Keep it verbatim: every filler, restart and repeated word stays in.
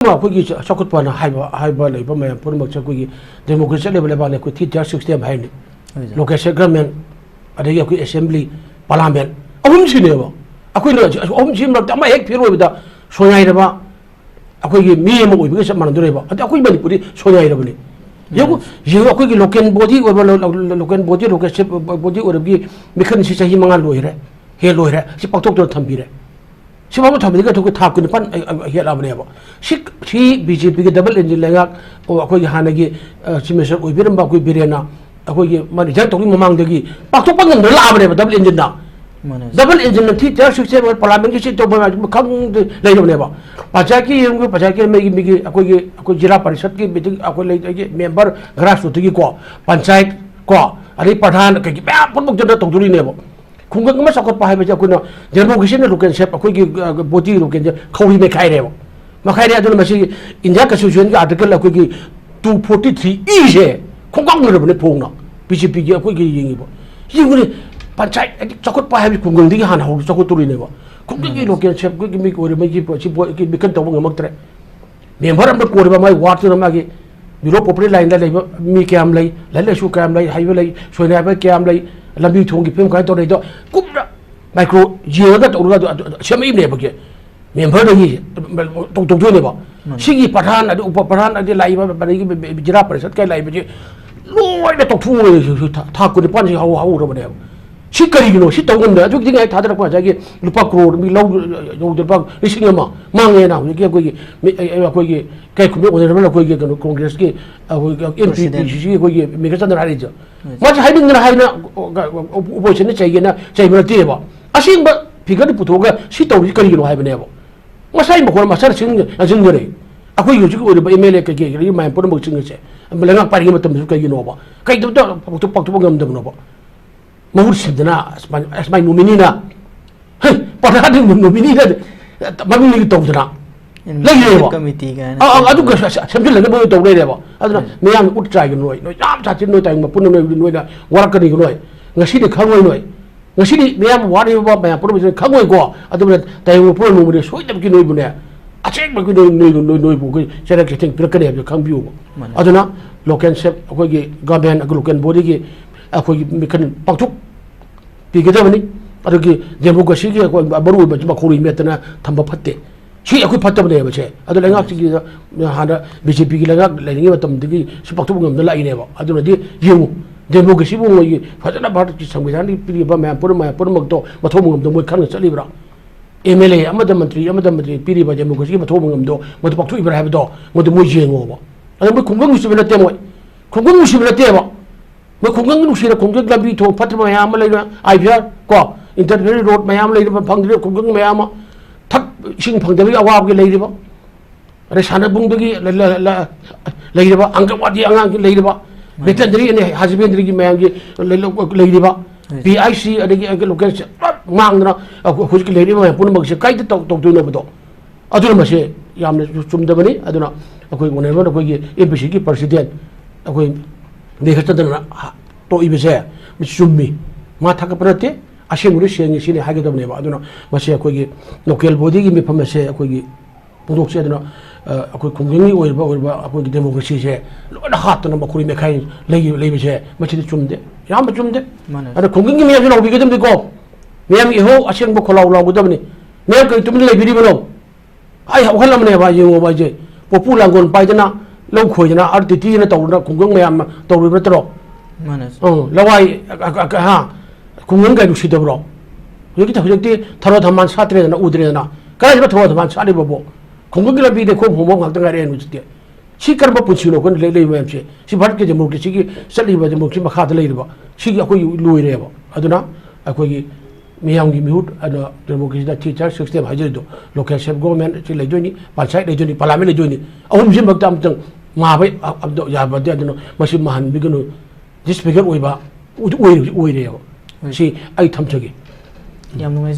ꯑꯩꯈꯣꯏꯒꯤ ꯆꯥꯎꯈꯠꯄꯅ ꯍꯥꯏꯕ, ꯍꯥꯏꯕ ꯂꯩꯕ ꯃꯌꯥꯝ ꯄꯨꯝꯅꯃꯛꯁꯦ ꯑꯩꯈꯣꯏꯒꯤ democracy ꯆꯠꯂꯤꯕ ꯂꯩꯕꯥꯛꯅꯤ꯫ ꯑꯩꯈꯣꯏ three tier system ꯍꯥꯏꯔꯅꯤ꯫ ꯍꯣꯏ, ꯁꯥꯔ꯫ Local state government, ꯑꯗꯒꯤ ꯑꯩꯈꯣꯏ assembly, parliament, ꯑꯍꯨꯝꯁꯤꯅꯦꯕ꯫ ꯑꯩꯈꯣꯏꯅ ꯑꯍꯨꯝꯁꯤ ꯃꯔꯛꯇ ꯑꯃ ꯍꯦꯛ fail ꯑꯣꯏꯕꯗ ꯁꯣꯏꯉꯥꯏꯔꯕ ꯑꯩꯈꯣꯏꯒꯤ ꯃꯤ ꯑꯃ ꯑꯣꯏꯕꯒ ꯆꯞ ꯃꯥꯟꯅꯗꯣꯔꯦꯕ꯫ ꯑꯗ ꯑꯩꯈꯣꯏ ꯃꯅꯤꯄꯨꯔꯗꯤ ꯁꯣꯏꯉꯥꯏꯔꯕꯅꯤ꯫ ꯌꯦꯡꯉꯨ, ꯎꯝ꯫ ꯌꯦꯡꯉꯨ, ꯑꯩꯈꯣꯏꯒꯤ local body ꯑꯣꯏꯕ, lo-, lo-, local body, local shape body ꯑꯣꯏꯔꯕꯒꯤ ꯃꯤꯈꯜꯁꯤ ꯆꯍꯤ ꯃꯉꯥ ꯂꯣꯏꯔꯦ, ꯍꯦꯜ ꯂꯣꯏꯔꯦ, ꯁꯤ ꯄꯥꯛꯊꯣꯛꯇꯅ ꯊꯝꯕꯤꯔꯦ꯫ ꯁꯤꯐꯥꯎꯕ ꯊꯝꯕꯗꯒꯤ ꯑꯩꯈꯣꯏ ꯊꯥ ꯀꯨꯟꯅꯤꯄꯥꯟ, ꯑ, ꯑ, ꯍꯦꯜꯂꯛꯑꯕꯅꯦꯕ꯫ ꯁꯤ, ꯁꯤ BJPꯒꯤ double engine ꯂꯩꯉꯥꯛ, ꯑꯣ, ꯑꯩꯈꯣꯏꯒꯤ ꯍꯥꯟꯅꯒꯤ, ꯑ, chief minister ꯑꯣꯏꯕꯤꯔꯝꯕ ꯑꯩꯈꯣꯏ ꯕꯤꯔꯦꯟꯅ ꯑꯩꯈꯣꯏꯒꯤ ꯃꯥ resign ꯇꯧꯗ꯭ꯔꯤ ꯃꯃꯥꯡꯗꯒꯤ ꯄꯥꯛꯊꯣꯛꯄ ꯉꯝꯗꯅ ꯂꯥꯛꯑꯕꯅꯦꯕ double engineꯗ꯫ ꯃꯥꯅꯦ, ꯁꯥꯔ꯫ Double engineꯅ three tier system parliamentꯀꯤ seat ꯇꯧꯕ ꯈꯪꯗꯦ ꯂꯩꯔꯕꯅꯦꯕ꯫ ꯄꯟꯆꯥꯌꯠꯀꯤ ꯌꯦꯡꯉꯨ, ꯄꯟꯆꯥꯌꯠꯀꯤ ꯃꯤꯒꯤ, ꯃꯤꯒꯤ ꯑꯩꯈꯣꯏꯒꯤ, ꯑꯩꯈꯣꯏ ꯖꯤꯂꯥ ꯄꯔꯤꯁꯠꯀꯤ meeting ꯑꯩꯈꯣꯏ ꯂꯩ, ꯑꯩꯒꯤ member grassrootꯀꯤꯀꯣ, ꯄꯟꯆꯥꯌꯠ ꯀꯣ, ꯑꯗꯩ ꯄ꯭ꯔꯙꯥꯟ ꯀꯩꯒꯤ ꯃꯌꯥꯝ ꯄꯨꯝꯅꯃꯛꯇꯨꯅ ꯇꯧꯗꯣꯔꯤꯅꯦꯕ꯫ ꯈꯨꯡꯒꯪ ꯑꯃ ꯆꯥꯎꯈꯠꯄ ꯍꯥꯏꯕꯁꯦ ꯑꯩꯈꯣꯏꯅ democracyꯅ local shape ꯑꯩꯈꯣꯏꯒꯤ, ꯑ, body local shape ꯈꯧꯔꯤ ꯃꯦꯈꯥꯏꯔꯦꯕ꯫ ꯃꯦꯈꯥꯏꯔꯦ꯫ ꯑꯗꯨꯅ ꯃꯁꯤ India Constitutionꯒꯤ article ꯑꯩꯈꯣꯏꯒꯤ two forty three Eꯁꯦ ꯈꯣꯡꯒꯥꯎꯅꯔꯕꯅꯦ ꯐꯣꯡꯅ꯫ BJPꯒꯤ ꯑꯩꯈꯣꯏꯒꯤ ꯌꯦꯡꯉꯤꯕ꯫ ꯌꯦꯡꯉꯨꯅꯦ, ꯄꯟꯆꯥꯌꯠ ꯍꯥꯏꯗꯤ ꯆꯥꯎꯈꯠꯄ ꯍꯥꯏꯕꯁꯤ ꯈꯨꯡꯒꯪꯗꯒꯤ ꯍꯥꯟꯅ ꯍꯧꯔꯒ ꯆꯥꯎꯈꯠꯇꯣꯔꯤꯅꯦꯕ꯫ ꯈꯨꯡꯒꯪꯒꯤ ꯎꯝ꯫ Local shape ꯑꯩꯈꯣꯏꯒꯤ ꯃꯤ ꯑꯣꯏꯔꯤꯕ ꯃꯤꯒꯤ ꯁꯤ ꯕꯣ-, ꯁꯤ ꯃꯤꯈꯜ ꯇꯧꯕ ꯉꯝꯃꯛꯇ꯭ꯔꯦ꯫ Member ꯑꯃꯅ ꯀꯣꯜꯂꯤꯕ ꯃꯥꯒꯤ wardꯇꯨꯅ ꯃꯥꯒꯤ below poverty lineꯗ ꯂꯩꯕ ꯃꯤ ꯀꯌꯥꯝ ꯂꯩ, ꯂꯥꯏꯔꯤꯛ ꯂꯥꯏꯁꯨ ꯀꯌꯥꯝ ꯂꯩ, ꯍꯩꯕ ꯂꯩ, ꯁꯣꯏꯅꯥꯏꯕ ꯀꯌꯥꯝ ꯂꯩ, ꯂꯝꯕꯤ ꯊꯣꯡꯒꯤ ꯐꯤꯕꯝ ꯀꯃꯥꯏꯅ ꯇꯧꯔꯤꯗꯣ ꯀꯨꯞꯅ micro ꯌꯦꯡꯉꯒ ꯇꯧꯔꯒ ꯑꯗꯨ, ꯑꯗꯨ, ꯑꯗꯨ ꯁꯦꯝꯃꯛꯏꯕꯅꯦꯕ ꯀꯦ꯫ Memberꯗꯒꯤ ꯇꯧ-, ꯇꯧꯗꯣꯏꯅꯦꯕ꯫ ꯎꯝ꯫ ꯁꯤꯒꯤ ꯄ꯭ꯔꯙꯥꯟ, ꯑꯗꯨ ꯎꯄ ꯄ꯭ꯔꯙꯥꯟ, ꯑꯗꯩ ꯂꯥꯛꯏꯕ ꯑꯗꯒꯤ ꯖꯤꯂꯥ ꯄꯔꯤꯁꯠ ꯀꯩ ꯂꯥꯛꯏꯕꯁꯤ ꯂꯣꯏꯅ ꯇꯧꯊꯣꯛꯑꯣ꯫ ꯊꯥ, ꯊꯥ ꯀꯨꯟꯅꯤꯄꯥꯟꯁꯤ ꯍꯧ-, ꯍꯧꯔꯕꯅꯦꯕ꯫ ꯁꯤ ꯀꯔꯤꯒꯤꯅꯣ? ꯁꯤ ꯇꯧ ꯉꯝꯗ-, ꯑꯗꯨꯒꯤꯗꯤ ꯉꯥꯏ ꯊꯥꯗꯔꯛꯄ ꯉꯁꯥꯏꯒꯤ ꯂꯨꯄꯥ ꯀ꯭ꯔꯣꯔ ꯃꯤ ꯂꯧ ꯌꯧꯗ ꯂꯨꯄꯥ ꯂꯤꯁꯤꯡ ꯑꯃ ꯃꯥꯡꯉꯦꯅ ꯍꯧꯖꯤꯛꯀꯤ ꯑꯩꯈꯣꯏꯒꯤ ꯃꯤ-, ꯑꯩ-, ꯑꯩ-, ꯑꯩꯈꯣꯏꯒꯤ ꯀꯩ ꯈꯨꯟꯕ honourable ꯑꯩꯈꯣꯏꯒꯤ ꯀꯩꯅꯣ ꯀꯣꯡꯒ꯭ꯔꯦꯁꯀꯤ ꯑꯩꯈꯣꯏꯒꯤ M P President꯫ P C C ꯑꯩꯈꯣꯏꯒꯤ ꯃꯦꯒꯥꯆꯟꯗ꯭ꯔ ꯍꯥꯏꯔꯤꯁꯦ꯫ ꯍꯣꯏ꯫ ꯃꯥꯁꯦ ꯍꯥꯏꯅꯤꯡꯗꯅ ꯍꯥꯏꯅ oppositionꯅ ꯆꯩꯒꯦꯅ ꯆꯩꯕ ꯅꯠꯇꯦꯕ꯫ ꯑꯁꯦꯡꯕ figureꯗꯨ ꯄꯨꯊꯣꯛꯑꯒ ꯁꯤ ꯇꯧꯔꯤꯁꯤ ꯀꯔꯤꯒꯤꯅꯣ ꯍꯥꯏꯕꯅꯦꯕ꯫ ꯃꯁꯥꯏ ꯃꯈꯣꯟ ꯃꯁꯥꯅ ꯁꯤꯟ-, ꯁꯤꯟꯖꯔꯦ꯫ ꯑꯩꯈꯣꯏꯒꯤ ꯍꯧꯖꯤꯛ ꯑꯣꯏꯔꯤꯕ M L A ꯀꯩꯀꯩ ꯂꯩꯔꯤꯕ ꯃꯌꯥꯝ ꯄꯨꯝꯅꯃꯛꯁꯤꯡ ꯑꯁꯦ ꯂꯩꯉꯥꯛ ꯄꯥꯏꯔꯤꯉꯩ ꯃꯇꯝꯗꯁꯨ ꯀꯩꯒꯤꯅꯣꯕ? ꯀꯩꯗꯧꯕꯗ ꯄꯥꯛꯊꯣꯛ-, ꯄꯥꯛꯊꯣꯛꯄ ꯉꯝꯗꯕꯅꯣꯕ? ꯃꯍꯨꯠ ꯁꯤꯟꯗꯅ ꯑꯁꯨꯃꯥꯏ-, ꯑꯁꯨꯃꯥꯏ ꯅꯣꯃꯤꯅꯤꯅ, ꯍꯩ, ꯄ꯭ꯔꯙꯥꯟ ꯅꯣꯃꯤꯅꯤꯅ ꯃꯃꯤꯡꯗꯒꯤ ꯇꯧꯗꯅ ꯂꯩꯔꯦꯕ꯫ Executive committee ꯀꯥꯏꯅ ꯑ, ꯑ, ꯑꯗꯨꯒ ꯁꯦꯝꯖꯤꯜꯂꯒ ꯃꯣꯏ ꯇꯧ ꯂꯩꯔꯦꯕ꯫ ꯑꯗꯨꯅ ꯎꯝ꯫ ꯃꯌꯥꯝꯅ ꯎꯠ ꯆꯥꯏꯒꯅꯨ ꯅꯣꯏ, ꯅꯣꯏ ꯌꯥꯝ ꯁꯥꯊꯤꯅ ꯅꯣꯏ ꯇꯥꯏꯕꯪ ꯃꯄꯨꯟꯅ ꯅꯣꯏ, ꯅꯣꯏꯅ ꯋꯥꯔꯛꯀꯅꯤꯀꯣ ꯅꯣꯏ꯫ ꯉꯁꯤꯗꯤ ꯈꯪꯉꯣꯏ ꯅꯣꯏ꯫ ꯉꯁꯤꯗꯤ ꯃꯌꯥꯝ ꯋꯥꯔꯤꯕ ꯃꯌꯥꯝ ꯄꯨꯝꯅꯃꯛꯁꯤꯅ ꯈꯪꯉꯣꯏꯀꯣ꯫ ꯑꯗꯨꯅ ꯇꯥꯏꯕꯪ ꯃꯄꯨꯟꯅ ꯅꯣꯡꯃꯗꯤ ꯁꯣꯏꯗꯅꯃꯛꯀꯤ ꯅꯣꯏꯕꯨꯅꯦ ꯑꯁꯦꯡꯕꯒꯤ ꯅꯣꯏ ꯅꯣꯏ ꯅꯣꯏ ꯅꯣꯏꯕꯨ ꯑꯩꯈꯣꯏ ꯆꯦꯔꯦꯛ ꯆꯦꯊꯦꯡ ꯄꯤꯔꯛꯀꯅꯤ ꯍꯥꯏꯕꯗꯨ ꯈꯪꯕꯤꯌꯨꯕ꯫ ꯃꯥꯅꯦ꯫ ꯑꯗꯨꯅ local self ꯑꯩꯈꯣꯏꯒꯤ government, local bodyꯒꯤ ꯑꯩꯈꯣꯏꯒꯤ ꯃꯤꯈꯜ ꯄꯥꯡꯊꯣꯛ ꯄꯤꯒꯗꯕꯅꯤ꯫ ꯑꯗꯨꯒꯤ democracyꯒꯤ ꯑꯩꯈꯣꯏ ꯃꯔꯨꯑꯣꯏꯕ ꯃꯈꯧꯔꯤ ꯃꯦꯠꯇꯅ ꯊꯝꯕ ꯐꯠꯇꯦ꯫ ꯁꯤ ꯑꯩꯈꯣꯏ ꯐꯠꯇꯕꯅꯦꯕ ꯁꯦ꯫ ꯑꯗꯣ ꯂꯩꯉꯥꯛꯁꯤꯒꯤ ꯍꯥꯟꯅ BJPꯒꯤ ꯂꯩꯉꯥꯛ ꯂꯩꯔꯤꯉꯩ ꯃꯇꯝꯗꯒꯤ ꯁꯤ ꯄꯥꯡꯊꯣꯛꯄ ꯉꯝꯗ ꯂꯥꯛꯏꯅꯦꯕ꯫ ꯑꯗꯨꯅꯗꯤ ꯌꯦꯡꯉꯨ, democracyꯕꯨ ꯃꯣꯏꯒꯤ ꯐꯖꯅ ꯚꯥꯔꯠꯀꯤ ꯁꯪꯕꯤꯙꯥꯟꯒꯤ ꯄꯤꯔꯤꯕ ꯃꯌꯥꯝ ꯄꯨꯝꯅꯃꯛ, ꯃꯌꯥꯝ ꯄꯨꯝꯅꯃꯛꯇꯣ ꯃꯊꯧ ꯃꯉꯝꯗ ꯃꯣꯏ ꯈꯪꯅ ꯆꯠꯂꯤꯕ꯭ꯔꯥ? MLA ꯑꯃꯗ ꯃꯟꯇ꯭ꯔꯤ ꯑꯃꯗ ꯃꯟꯇ꯭ꯔꯤ ꯄꯤꯔꯤꯕ democracyꯒꯤ ꯃꯊꯧ ꯃꯉꯝꯗꯣ ꯃꯗꯨ ꯄꯥꯡꯊꯣꯛꯏꯕ꯭ꯔꯥ ꯍꯥꯏꯕꯗꯣ ꯃꯗꯨ ꯃꯣꯏ ꯌꯦꯡꯉꯣꯕ꯫ ꯑꯗꯣ ꯃꯣꯏ ꯈꯨꯡꯒꯪ ꯅꯨꯡꯁꯤꯕ ꯅꯠꯇꯦ, ꯃꯣꯏ ꯈꯨꯡꯒꯪ ꯅꯨꯡꯁꯤꯕ ꯅꯠꯇꯦꯕ꯫ ꯃꯣꯏ ꯈꯨꯡꯒꯪ ꯅꯨꯡꯁꯤꯅ ꯈꯨꯡꯒꯪ ꯂꯝꯕꯤ ꯊꯣꯡ ꯐꯠꯇꯕ ꯃꯌꯥꯝ ꯑꯃ ꯂꯩꯕ, IVR ꯀꯣ, integrated road ꯃꯌꯥꯝ ꯂꯩꯔꯤꯕ, ꯐꯪꯗ꯭ꯔꯤꯕ ꯈꯨꯡꯒꯪ ꯃꯌꯥꯝ ꯑꯃ, ꯊꯛ ꯏꯁꯤꯡ ꯐꯪꯗꯕꯒꯤ ꯑꯋꯥꯕꯒꯤ ꯂꯩꯔꯤꯕ, ꯑꯗꯩ ꯁꯥꯟꯅꯕꯨꯡꯗꯒꯤ ꯂ-, ꯂ-, ꯂ-, ꯂꯩꯔꯤꯕ, ꯑꯪꯒꯟꯋꯥꯗꯤ ꯑꯉꯥꯡꯒꯤ ꯂꯩꯔꯤꯕ, ꯃꯥꯅꯤ꯫ Veterinary and husbandryꯒꯤ ꯃꯌꯥꯝꯒꯤ ꯂꯩ-, ꯂꯩꯔꯤꯕ, ꯍꯣꯏ꯫ PIC ꯑꯗꯒꯤ ꯑꯪꯀꯜ local ꯁꯦ ꯄꯨꯂꯞ ꯃꯥꯡꯗꯅ ꯑꯩꯈꯣꯏ ꯍꯧꯖꯤꯛꯀꯤ ꯂꯩꯔꯤꯕ ꯃꯌꯥꯝ ꯄꯨꯝꯅꯃꯛꯁꯦ ꯀꯥꯏꯗ ꯇꯧ-, ꯇꯧꯗꯣꯏꯅꯣꯕꯗꯣ? ꯑꯗꯨꯅ ꯃꯁꯤ ꯌꯥꯝꯅ ꯆꯨꯝꯗꯕꯅꯤ꯫ ꯑꯗꯨꯅ ꯑꯩꯈꯣꯏ honourable ꯑꯩꯈꯣꯏꯒꯤ MPCꯒꯤ president ꯑꯩꯈꯣꯏ ꯃꯦꯘꯆꯟꯗ꯭ꯔꯅ ꯇꯣꯛꯏꯕꯁꯦ ꯃꯁꯤ ꯆꯨꯝꯃꯤ꯫ ꯃꯥ ꯊꯥꯒꯠꯄ ꯅꯠꯇꯦ, ꯑꯁꯦꯡꯕꯗꯤ ꯁꯦꯡꯉꯤ ꯁꯤꯅꯤ ꯍꯥꯏꯒꯗꯕꯅꯦꯕ꯫ ꯑꯗꯨꯅ ꯃꯁꯤ ꯑꯩꯈꯣꯏꯒꯤ local bodyꯒꯤ ꯃꯤꯐꯝ ꯑꯁꯦ ꯑꯩꯈꯣꯏꯒꯤ ꯐꯣꯡꯗꯣꯛꯁꯦ꯫ ꯑꯗꯨꯅ, ꯑ, ꯑꯩꯈꯣꯏ ꯈꯨꯡꯒꯪꯒꯤ ꯑꯣꯏꯔꯤꯕ, ꯑꯣꯏꯔꯤꯕ ꯑꯩꯈꯣꯏꯒꯤ democracyꯁꯦ ꯂꯣꯏꯅ ꯍꯥꯠꯇꯅ ꯃꯈꯣꯏ ꯃꯈꯥꯏ ꯂꯩ-, ꯂꯩꯕꯁꯦ ꯃꯁꯤꯗꯤ ꯆꯨꯝꯗꯦ, ꯌꯥꯝꯅ ꯆꯨꯝꯗꯦ꯫ ꯃꯥꯅꯦ꯫ ꯑꯗ ꯈꯨꯡꯒꯪꯒꯤ ꯃꯤꯌꯥꯝꯁꯨ ꯂꯥꯎꯕꯤꯒꯗꯕꯅꯤꯀꯣ꯫ ꯃꯤꯌꯥꯝꯒꯤ ꯏꯍꯧ ꯑꯁꯦꯡꯕ ꯈꯣꯜꯂꯥꯎ ꯂꯥꯎꯒꯗꯕꯅꯤ꯫ ꯃꯤꯌꯥꯝ ꯀꯔꯤ ꯇꯨꯃꯤꯟꯅ ꯂꯩꯕꯤꯔꯤꯕꯅꯣ? ꯑꯩ ꯍꯧꯒꯠꯂꯝꯕꯅꯦꯕ, ꯌꯦꯡꯉꯣꯕ ꯑꯩꯁꯦ꯫ ꯄꯣꯄꯨ ꯂꯥꯡꯒꯣꯜ ꯄꯥꯏꯗꯅ, ꯂꯧ ꯈꯣꯏꯗꯅ, RTTꯅ ꯇꯧꯗꯅ ꯈꯨꯡꯒꯪ ꯃꯌꯥꯝꯅ ꯇꯧꯔꯤꯕ ꯅꯠꯇ꯭ꯔꯣ? ꯃꯥꯅꯦ꯫ ꯑ, ꯂꯋꯥꯏ, ꯑ, ꯑ, ꯑ, ꯍꯥ? ꯈꯨꯡꯒꯪ ꯀꯥꯏ ꯅꯨꯡꯁꯤꯗꯕ꯭ꯔꯣ? ꯍꯧꯖꯤꯛꯇꯤ, ꯍꯧꯖꯤꯛꯇꯤ ꯊꯔꯣ ꯊꯝꯕꯥꯜ ꯁꯥꯠꯇ꯭ꯔꯦꯗꯅ, ꯎꯗ꯭ꯔꯦꯗꯅ꯫ ꯀꯗꯥꯏꯗ ꯊꯔꯣ ꯊꯝꯕꯥꯜ ꯁꯥꯠꯂꯤꯕꯕꯣ? ꯈꯨꯡꯒꯪꯒꯤ ꯂꯝꯕꯤ ꯂꯩꯈꯣꯝ ꯍꯣꯝꯕ ꯉꯥꯛꯇ ꯉꯥꯏꯔꯦ ꯍꯧꯖꯤꯛꯇꯤ꯫ ꯁꯤ ꯀꯔꯝꯕ ꯄꯨꯟꯁꯤꯅꯣ ꯑꯩꯈꯣꯏꯅ ꯂꯩ-, ꯂꯩꯕ ꯃꯌꯥꯝꯁꯦ? ꯁꯤ ꯚꯥꯔꯠꯀꯤ democracyꯒꯤ ꯆꯠꯂꯤꯕ democracy ꯃꯈꯥꯗ ꯂꯩꯔꯤꯕ꯫ ꯁꯤꯒꯤ ꯑꯩꯈꯣꯏꯒꯤ ꯂꯣꯏꯔꯦꯕ꯫ ꯑꯗꯨꯅ ꯑꯩꯈꯣꯏꯒꯤ ꯃꯤꯌꯥꯝꯒꯤ ꯃꯤꯍꯨꯠ, ꯑꯗꯣ democracyꯗ three tier system ꯍꯥꯏꯖꯔꯤꯗꯣ, local self government ꯁꯤ ꯂꯩꯗꯣꯏꯅꯤ, ꯄꯟꯆꯥꯌꯠ ꯂꯩꯗꯣꯏꯅꯤ, parliament ꯂꯩꯗꯣꯏꯅꯤ, ꯑꯍꯨꯝꯁꯤꯃꯛꯇ ꯑꯝꯇꯪ ꯃꯥꯕ ꯑꯝꯇ ꯌꯥꯕꯗꯤ꯫ ꯑꯗꯨꯅ ꯃꯁꯤ ꯃꯥꯍꯟꯕꯤꯒꯅꯨ, disfigure ꯑꯣꯏꯕ ꯑꯣꯏ-, ꯑꯣꯏꯔꯦꯕ꯫ ꯍꯣꯏ꯫ ꯁꯤ ꯑꯩ ꯊꯝꯖꯒꯦ꯫ ꯌꯥꯝ ꯅꯨꯡꯉꯥꯏꯖꯩ꯫